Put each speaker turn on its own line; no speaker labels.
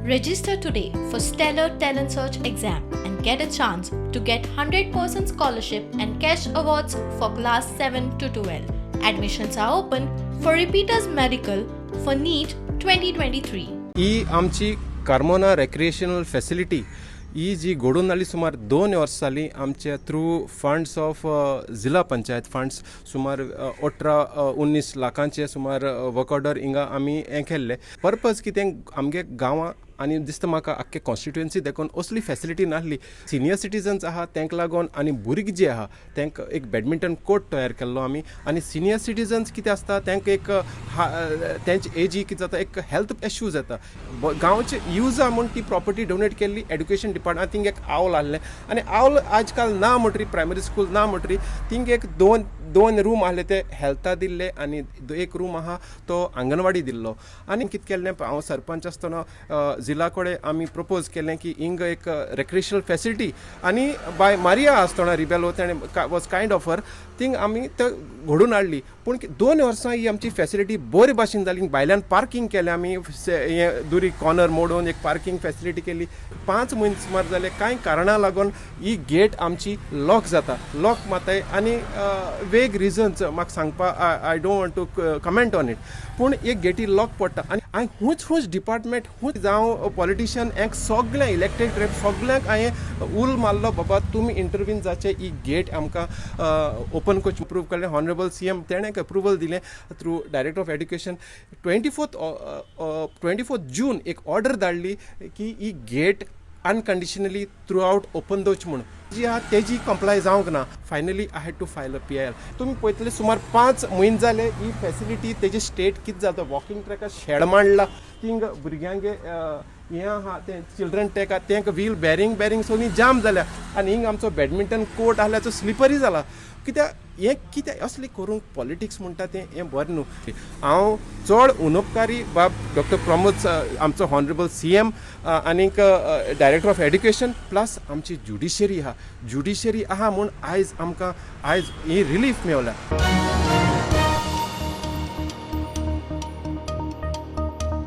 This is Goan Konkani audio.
Register today for Stellar Talent Search exam and get a chance to get 100% scholarship and cash awards for class 7 to 12. Admissions are open for repeaters medical for NEET 2023.
ही आमची कार्मोना रेक्रिएशनल फॅसिलिटी ही जी घडोवन हाडली सुमार 2 वर्सां जालीं आमचे थ्रू फंड्स ऑफ जिल्हा पंचायत फंड्स. सुमार 18-19 लाखांचे सुमार वर्क ऑर्डर हिंगा आमी हें केल्लें. पर्पज कितें, आमगे गांवां आनी दिसता म्हाका आख्खे कॉन्स्टिट्युएन्सी देखून असली फॅसिलिटी नासली. सिनियर सिटीजन्स आहा तांकां लागून आनी भुरगीं जी आहा तांकां एक बॅडमिंटन कोर्ट तयार केल्लो आमी. आनी सिनियर सिटीजन्स कितें आसता, तांकां एक तेंचे एजी कितें जाता, एक हेल्थ इश्यूज येता. गांवचे युजा म्हूण ती प्रॉपर्टी डोनेट केल्ली एड्युकेशन डिपार्टमेंट. थिंग एक आवल आहलें आनी आवल आज काल ना म्हणटरी, प्रायमरी स्कूल ना म्हणटरी थिंग एक दोन दोन रूम आहले ते हेल्था दिल्ले आनी एक रूम आहा तो आंगणवाडी दिल्लो. आनी कितें केल्लें, हांव सरपंच आसतना जिल्हा कडेन आमी प्रपोज केलें की हिंग एक रेक्रिएशनल फॅसिलिटी आनी बाय मारिया आसतना रिबेलो तेणें वॉज कायंड ऑफर थिंग आमी ते घडोवन हाडली. पूण 2 वर्सां ही आमची फॅसिलिटी बरे भाशेन जाली. भायल्यान पार्कींग केलें आमी, हें दुरी कॉर्नर मोडून एक पार्कींग फॅसिलिटी केली. 5 म्हयने सुमार जाले, कांय कारणां लागून ही गेट आमची लॉक जाता, लॉक मारताय आनी वेग रिजन्स म्हाका सांगपा I don't want to comment on it. पूण एक गेटी लॉक पडटा आनी हांवें खूंच खूंच डिपार्टमेंट खूंच जावं पॉलिटिशियन हेंक सगळें इलेक्टेड रेप सगल्यांक हांवें उल मारलो, बाबा तुमी इंटरवीन जावचें, ही गेट आमकां ओपन करची. अप्रूव केलें ऑनरेबल सीएम, तेणें अप्रुवल दिलें through director of education. 24th June एक ऑर्डर धाडली की ही gate unconditionally through out open दवरची म्हूण. जी आहा तेजी कंप्लाय जावंक ना. Finally I had to file a PIL. तुमी पळयतले, सुमार 5 म्हयने जाले ही फॅसिलिटी तेजी स्टेट कितें जाता. वॉकिंग ट्रॅकार शेड मांडला थिंग, भुरग्यांगे हें आहा तें चिल्ड्रन ट्रॅक आहा, तेंका व्हील बॅरींग बॅरींग सगळीं जाम जाल्या आनी हिंग आमचो बॅडमिंटन कोर्ट आहल्याचो स्लिपरी जाला. कित्याक हें, कित्याक असलें करूंक पॉलिटिक्स म्हणटा तें हें बरें न्हू. हांव चड उपकारी बाब डॉक्टर प्रमोद, आमचो हॉनरेबल सीएम आनीक डायरेक्टर ऑफ एड्युकेशन, प्लस आमची ज्युडिशरी आहा. ज्युडिशरी आहा म्हूण आयज आमकां आयज ही रिलीफ मेवल्या.